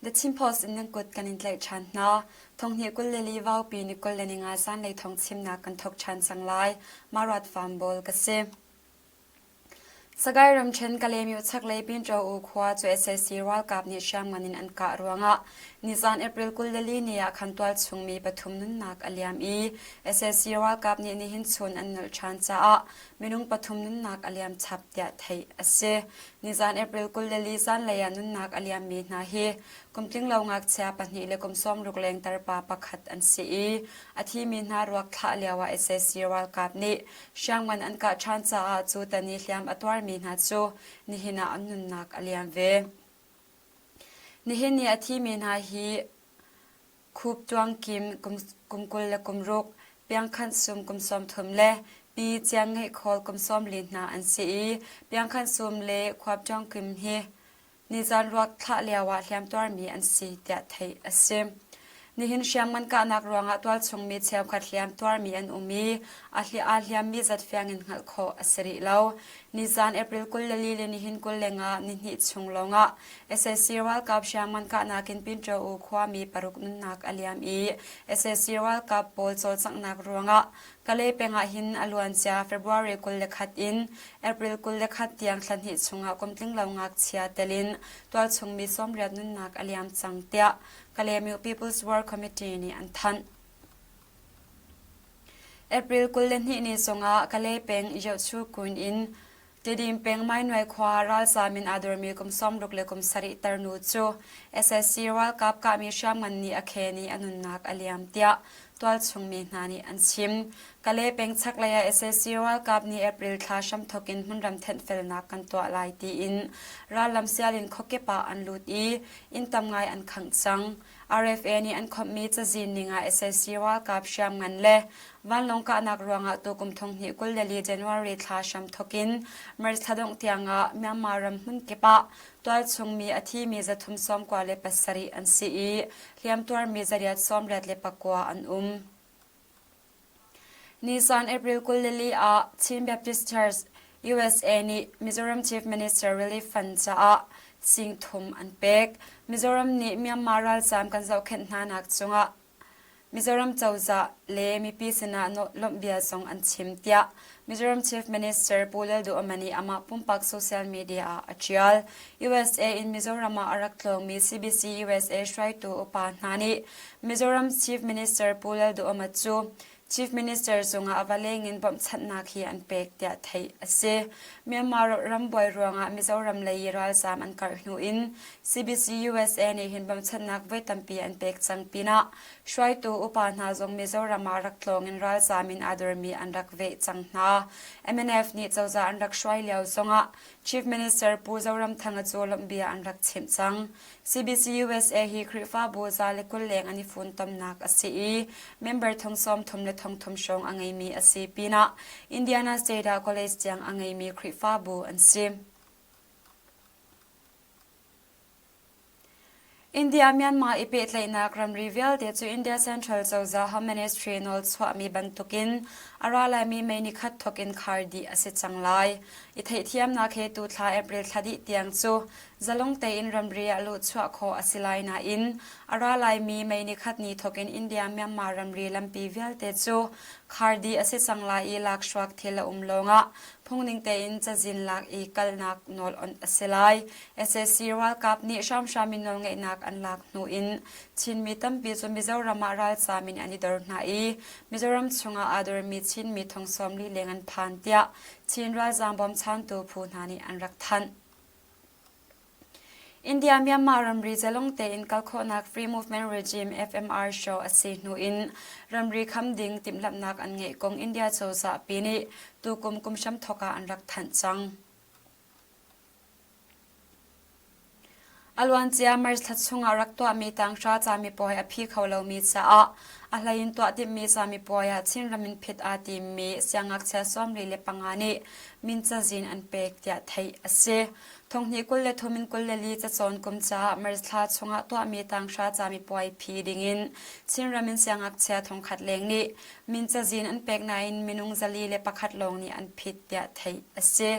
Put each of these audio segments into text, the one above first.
The Chin Post in nan kut kan in tlaih ṭhan hna. Thonghnih 22 vaupi ni 25 zanlei thawng chimnak kan thawk ṭhan cang lai. Marat Farm Bawl ka si. Sagaing ramṭhen Kalaymyo chaklei Pinṭo U khua cu sac ralkap nih hriamngan in an kah ruangah nizan April 24 ni ah khan tualchung mi pathum nunnak a liam i sac ralkap nih nihin chun an nolh ṭhan caah minung pathum nunnak a liam chap tiah theih a si. Nizan April 24 zanlei ah nunnak a liammi hna hi kumtlinglo ngakchia pahnih le kum 60 leng tarpa pakhat an si i a thimi hna ruak thlah lioah sac ralkap nih hriamngan an kah ṭhan caah cu tan i hliam a tuarmi hna cu nihin ah an nunnak a liam ve. Nihin ni a thimi hna hi Khup Tuang Kim kum 20 le kum ruk, Piangkhanh Sum kum 30 le Pi Ciang Ngeih Khawl kum 40 hna an si i Piangkhanh Sum le Khuap Tuang Kim hi nizan ruak thlah lioah hliamtuarmi an si tiah theih a si. Nihin hriamngan kahnak ruangah tualchung mi cheukhat hliamtuarmi an um i a aa hliammi zat fiang in hngalh khawh a si rih lo. Nizan April 24 le nihin 25 nihnih chung lawngah sac ralkap hriamngan kahnak in Pinṭo U khuami paruk nunnak a liam i sac ralkap pawl cawlcanghnak ruangah Kalay peng ah hin a luancia February 21 in April 21 tiang thla hnih chungah kum tlinglo ngakchia tel in tualchung mi 80 nunnak a liam cang tiah Kalaymyo People's War Committee nih an thanh. April 22 ni zongah Kalay peng Yohchu Kun in Tedim peng Mainuai khua ralzaam in aa dormi kum 60 le kum sarih tarnu cu sac ralkap kahmi hriamngan nih a khen i a nunnak a liam tiah tualchung mi hna nih an chim. Kalay peng chaklei ah sac ralkap nih April thla hramthawk in hmunram thenhfelnak kan tuah lai tiin rallam sial in khuakip ah an lut i inn tam ngai an khangh cang. RFA nih an khawmhmi cazin ning ah sac ralkap hriamngan le vanlawng kahnak ruangah tukum 2024 January thla hramthawk in March thla dongh tiangah Myanmar ram hmunkip ah tualchung mi a thimi 397 an si i hliamtuarmi 889 an um. Nisan April 24 ah Chin Baptist Church USA nih Mizoram Chief Minister Relief Fund caah sing thum an pek. Mizoram nih Myanmar ralzaam kan zohkhenh hnanak cungah Mizoram cozah le mipi sinah lawmhbia zong an chim tiah Mizoram Chief Minister Pu Lalduhoma nih amah pumpak social media ah a ṭial. USA in Mizoram ah a rak tlawngmi CBC USA hruaitu upa hna nih Mizoram Chief Minister Pu Lalduhoma cu Chief Minister cungah a va leng in bawmhchanhnak hi an pek tiah theih a si. Myanmar ram buai ruangah Mizoram lei i ralzaam an karh hnu in CBC USA nih hin bawmhchanhnak voi tampi an pek cang pinah hruaitu upa hna zong Mizoram ah rak tlawng in ralzaam in aa dormi an rak veh cang hna. MNF nih cozah an rak hruai lio zongah Chief Minister Pu Zoramthanga cu lawmhbia an rak chimh cang. CBC USA hi Khrihfabu 120 leng an i funtomnak a si i member thong 30 le thong thum hrawng a ngeimi a si pinah Indiana State ah college tiang a ngeimi Khrihfabu an si. India-Myanmar i pehtlaihnak ramri vialte cu India Central cozah Home Ministry nawl chuahmi bantukin a ra laimi May nikhat thawk in khar dih a si cang lai. I theihthiamnak he tu thla April thla dih tiang cu Zalong tein ramri ah luhchuah khawh a si lai nain a ra laimi May nikhat ni thawk in India-Myanmar ramri lampi vialte cu khar dih a si cang lai i lakhruak thil a um lawngah phungning tein cazin lak i kalnak nawl onh a si lai. Sac ralkap nih hramhram in nawlngeihnak an lak hnu in Chinmi tampi cu Mizoram ah ralzaam in an i dor hna i Mizoram chungah aa dormi Chinmi thong 40 leng an phan tiah Chin ralzaam bawmchantu phu hna nih an rak thanh. India-Myanmar ramri zalong tein kal khawhnak Free Movement Regime FMR show a si hnu in ramri kham ding timhlamhnak an ngeih kong India cozah pi nih tukum kum hramthawk ah an rak thanh cang. A luancia March thla chungah rak tuahmi tanghra camipuai a phi kho lomi caah a hlei in tuah timhmi camipuai ah Chinram in phit aa timmi siangngakchia 45 nih min cazin an pek tiah theih a si. Thonghnih 23 in 24 cacawn kum caah March thla chungah tuahmi tanghra camipuai phi dingin Chinram in siangngakchia thongkhat leng nih min cazin an pek nain minung 401 lawng nih an phit tiah theih a si.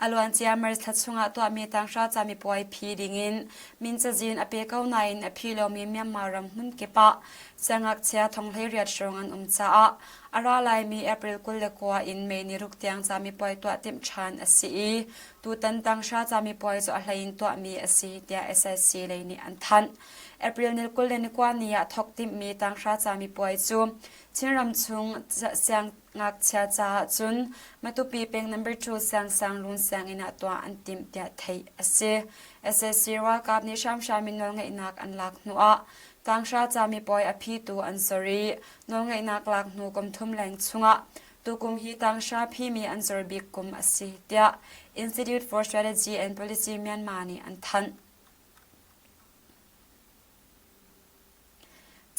A luancia March thla chungah tuahmi tanghra camipuai phi dingin min cazin a pe ko nain a phi lomi Myanmar ram hmun kip ah siangngakchia thonghleiriat hrawng an um caah a ra laimi April 29 in May ni ruk tiang camipuai tuah timh ṭhan a si i tutan tanghra camipuai cu a hlei in tuahmi a si tiah SSC lei nih an thanh. April ni 29 ni ah thawk timhmi tanghra camipuai cu Chinram chung siangngakchia caah cun Matupi peng number 2 Siangsangruun sianginn ah tuah an timh tiah theih a si. SSC ralkap nih hramhram in nawlngeihnak an lak hnuah tanghra camipuai a phitu an sor i nawlngeihnak lak hnu kum thum leng chungah tukum hi tanghra phimi an zor bik kum a si tiah Institute for Strategy and Policy Myanmar nih an thanh.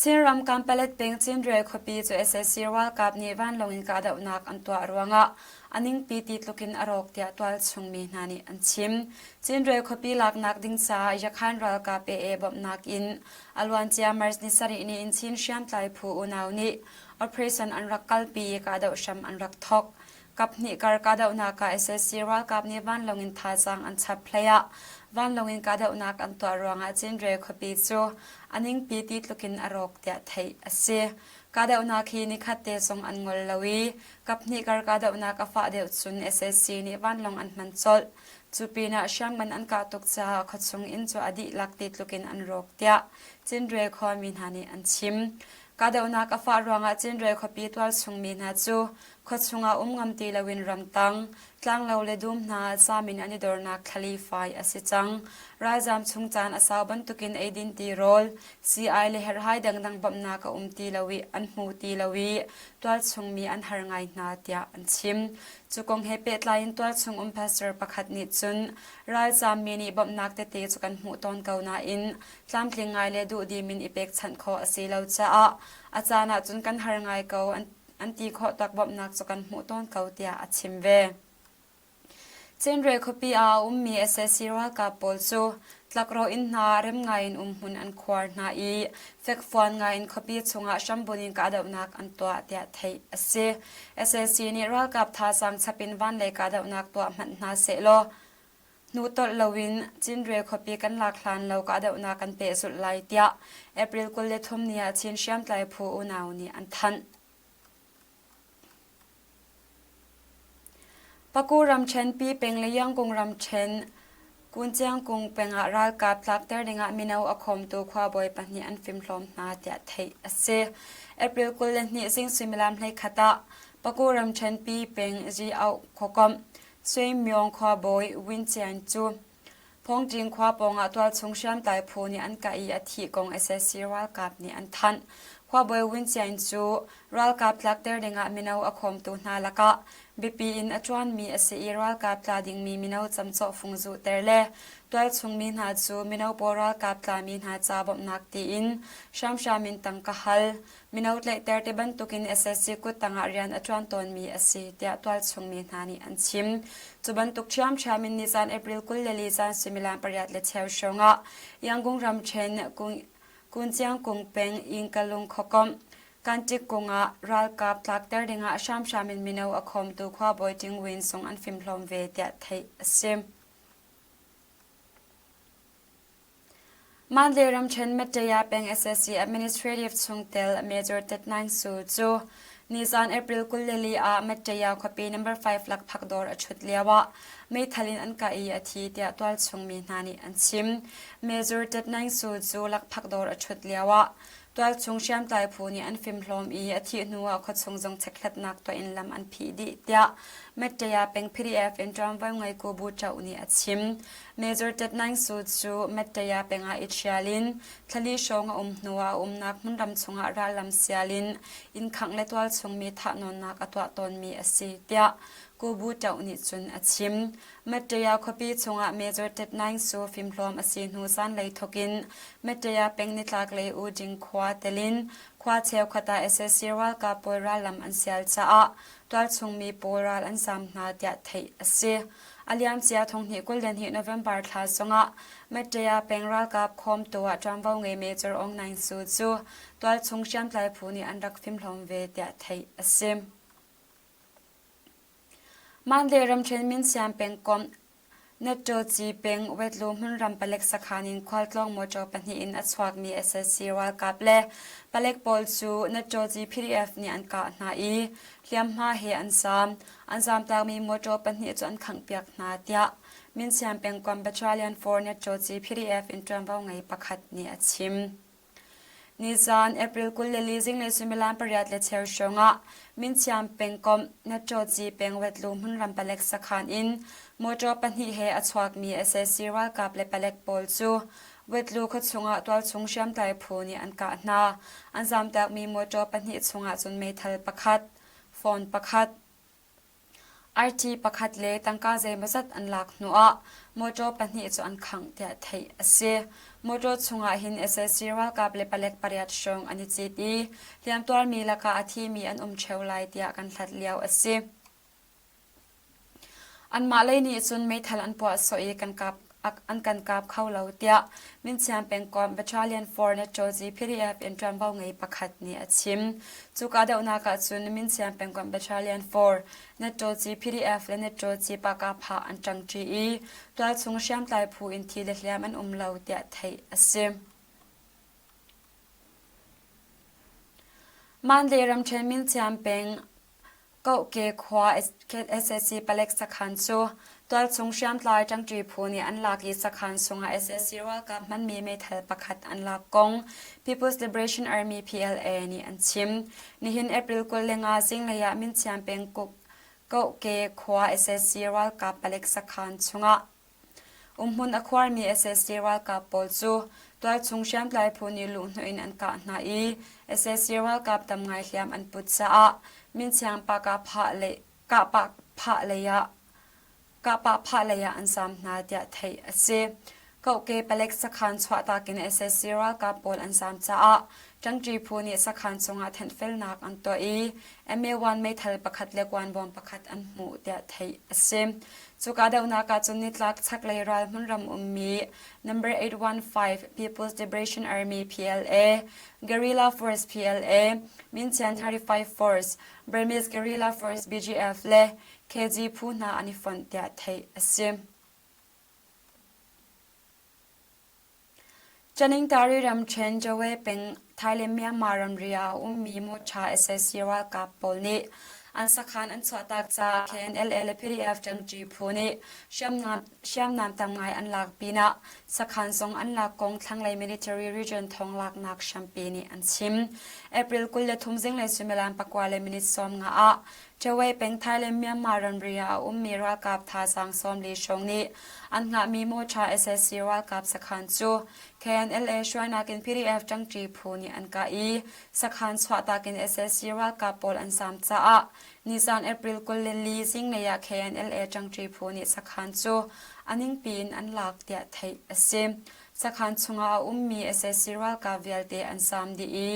Chinram Kanpalet peng Cinrial khuapi cu sac ralkap nih vanlawng in kahdohnak an tuah ruangah a ningpi ti tlukin a rawk tiah tualchung mi hna nih an chim. Cinrial khuapi laknak ding caah Yakhan ralkap AA bawmhnak in a luancia March ni sarih ni in Chin hriamtlai phu unau nih operation an rak kalpi i kahdoh hram an rak thawk. Kaphnih kar kahdohnak ah sac ralkap nih vanlawng in thazaang an chap hleiah vanlawng in kahdohnak an tuah ruangah Cinre khuapi cu a ningpi ti tlukin a rawk tiah theih a si. Kahdohnak hi nikhat te zong an ngol lo i kaphnih kar kahdohnak a fah deuh cun sac nih vanlawng an hman colh. Cu pinah hriamngan an kah tuk caah khuachung inn cu a dihlak ti tlukin an rawk tiah Cinre khuami hna nih an chim. Kahdohnak a fah ruangah Cinre khuapi tualchung mi hna cu Khuachung ah um ngam ti loin ramtang, tlanglo le dum hna ah zaam in an i dornak thlali fai a si cang. Ralzaam chung caan a sau bantukin eidin tirawl, sii-ai le herhhai dangdang bawmhnak a um ti lo i an hmu ti lo i tualchung mi an har ngai hna tiah an chim. Cu kong he pehtlai in tualchung um pastor pakhat nih cun ralzaam mi nih bawmhnak tete cu kan hmuh tawn ko nain tlamtling ngai le duhdim in i pekchanh khawh a si lo caah a caan ahcun kan har ngai ko an an ti khawh tak bawmhnak cu kan hmuh tawn ko tiah a chim ve. Cinre khuapi ah a ummi sac ralkap pawl cu tlakrawh inn hna rem ngai in umhmun an khuar hna i fekfuan ngai in khuapi chungah hrambun in kahdohnak an tuah tiah theih a si. Sac nih ralkap thazaang chap in vanlei kahdohnak tuah hmanh hna sehlaw Hnu-tolh loin Cinre khuapi kan lak hlan lo kahdohnak kan pehzulh lai tiah April 23 ni ah Chin hriamtlai phu unau nih an thanh. Paku ramṭhen Pi peng le Yangkung ramṭhen Kunciangkung peng ah ralkap tlakter dingah mino a khawmtu khuabawi pahnih an fimhlawm hna tiah theih a si. April 22 zing suimilam 11 ah Paku ramṭhen Pi peng Zi-auh khuakomh Suimyong khuabawi Win Cian cu Phongṭing khua pawngah tualchung hriamtlai phu nih an kah i a thih kong sac ralkap nih an thanh. Khuabawi Win Cian cu ralkap tlakter dingah mino a khawmtu hna lakah biapi in a ṭuanmi a si i ralkap tla dingmi mino camcawh fung zuhter le tualchung mi hna cu mino pawl ralkap tlami hna ca bawmhnak tiin hramhram in tangka hal. Mino tlaihter ti bantukin sac kuttang ah rian a ṭuan tawnmi a si tiah tualchung mi hna nih an chim. Cu bantuk ṭhiamṭhiam in nizan April 24 zan suimilam pariat le cheu hrawngah Yangon ramṭhen Kunciangkung peng Ingkalung khuakomh Kantik kung ah ralkap tlakter dingah hramhram in mino a khawmtu khuabawi Ting Win zong an fimhlawm ve tiah theih a si. Mandalay ramṭhen Mattaya peng sac administrative chungtel Major Tet Naing Su cu nizan April 24 ah Mattaya khuapi number 5 lakphak dawr a ṭhut lioah meithal in an kah i a thi tiah tualchung mi hna nih an chim. Major Tet Naing Su cu lakphak dawr a ṭhut lioah tualchung hriamtlai phu nih an fimhlawm i a thih hnuah khuachung zong chekhlatnak tuah in lam an phih dih tiah Mattaya peng PDF in ṭuanvo ngeitu Bu Ṭoh nih a chim. Major Tet Naing Su cu Mattaya peng ah i ṭhial in thlali hrawng a um hnuah a umnak hmunram chungah rallam sial in inn khangh le tualchung mi thahnawnnak a tuah tawnmi a si tiah Ku Bu Ṭoh nih cun a chim. Mattaya khuapi chungah Major Tet Naing Su fimhlawm a si hnu zanlei thawk in Mattaya peng nitlaklei U Ding khua tel in khua cheukhat ah sac ralkap pawl rallam an sial caah tualchung mi pawl ral an zaam hna tiah theih a si. A liamcia thonghnih 22 November thla zongah Mattaya peng ralkap khawmtu ah ṭuanvo ngei Major Aung Naing Su cu tualchung hriamtlai phu nih an rak fimhlawm ve tiah theih a si. Mandalay ramṭhen Minsiam pengkomh Natṭawci peng Wetlu hmunram palek sakhan in khualtlawng mawṭaw pahnih in a chuakmi sac ralkap le palek pawl cu Natṭawci PDF nih an kah hna i hliamhma he an zaam. An zaamtakmi mawṭaw pahnih cu an khanghpiak hna, tiah Minsiam pengkomh Battalion 4 Natṭawci PDF in ṭuanvo ngei pakhat nih a chim. Nizaan April 24 zinglei suimilam pariat le cheu hrawngah Minchiam pengkomh Natṭawci pengwetlu hmunram palek sakhan in motor pahnih he a chuakmi sac ralkap le palek pawl cu Wetlu khuachung ah tualchung hriamtlai phu nih an kah hna. An zamtakmi motor pahnih chungah cun meithal pakhat, phone pakhat, Arti pakhat le tangka zeimawzat an lak hnuah mawṭaw pahnih cu an khangh tiah theih a si. Mawṭaw chungah hin sac ralkap le palek pariat hrawng an i cit i hliamtuarmi lakah a thimi an um ṭheo lai tiah kan hlat lio a si. Anmah lei nih cun meithal an puah sawh i kan kap an kan kap kho lo tiah Minchiam pengkomh Battalion 4 Natṭawzi PDF in ṭuanvo ngei pakhat nih a chim. Cu kahdohnak ahcun Minchiam pengkomh Battalion 4 Natṭawzi PDF le Natṭawzi Pakapha an ṭangṭi i tualchung hriamtlai phu in thi le hliam an um lo tiah theih a si. Mandalay ramṭhen Minchiam peng Kohke khua sac palek sakhan cu tualchung hriamtlai ṭangṭi phu nih an lak i sakhan chungah sac ralkap hmanmi meithal pakhat an lak kong People's Liberation Army PLA nih an chim. Nihin April 25 zinglei ah Minchiam pengkuk Kohke khua sac ralkap palek sakhan chungah Umhmun a khuarmi sac ralkap pawl cu tualchung hriamtlai phu nih luhhnawh in an kah hna i sac ralkap tam ngai hliam an put caah Minchiang kahpah lei ah an zaam hna tiah theih a si. Kohke palek sakhan chuahtak in sac ralkap pawl an zaam caah ṭangṭi phu nih sakhan cungah thenhfelnak an tuah i MA1 meithal pakhat le kuanbawm pakhat an hmuh tiah theih a si. Cu kahdohnak ah cun nitlak chaklei ral hmunram ummi Number 815 People's Liberation Army PLA, Guerrilla Force PLA, Minchian 35 Force, Burmese Guerrilla Force BGF le KG phu hna an i fonh tiah theih a si. Caningtari ramṭhen Jawe peng Thailand-Myanmar ramri ah a ummi mawṭha sac ralkap pawl nih an sakhan an chuahtak caah KNLA le PDF ṭangṭi phu nih hriamnam tam ngai an lak pinah sakhan zong an lak kong thlanglei military region thonglaknak hrampi nih an chim. April 23 zinglei suimilam pakua le minute 15 ah Jawe peng Thailand-Myanmar ramri ah a ummi ralkap thazaang 40 hrawng nih an hngahmi mawṭha sac ralkap sakhan cu KNLA hruainak in PDF ṭangṭi phu nih an kah i sakhan chuahtak in sac ralkap pawl an zaam caah nizan April 24 zinglei ah KNLA ṭangṭi phu nih sakhan cu a ningpi in an lak tiah theih a si. Sakhan chungah a ummi sac ralkap vialte an zaam dih i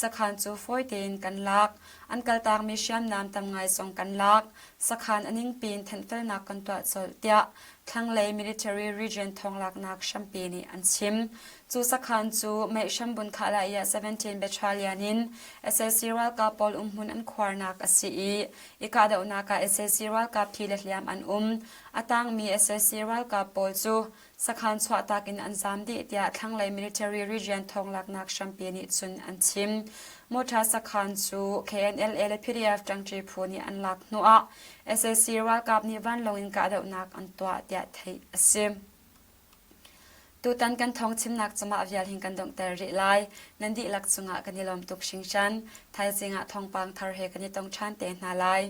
sakhan cu fawi tein kan lak. An kaltakmi hriamnam tam ngai zong kan lak. Sakhan a ningpi in thenhfelnak kan tuah colh tiah thlanglei military region thawnglaknak hrampi nih an chim. Cu sakhan cu Meihram Bunkhah 17 Battalion in sac ralkap pawl umhmun an khuarnak a si i i kahdohnak ah sac ralkap thi le hliam an um. A tangmi sac ralkap pawl cu Sakhan chuahtak in an zaam dih tiah thlanglei military region thawnglaknak hrampi nih cun an chim. Mawṭha sakhan cu KNLA le PDF ṭangṭi phu nih an lak hnuah sac ralkap nih vanlawng in kahdohnak an tuah tiah theih a si. Tutan kan thawng chimnak cumah vial hin kan donghter rih lai. Nan dihlak cungah kan i lawm tuk hringhran. Thaizing ah thawngpang thar he kan i tong ṭhan te hna lai.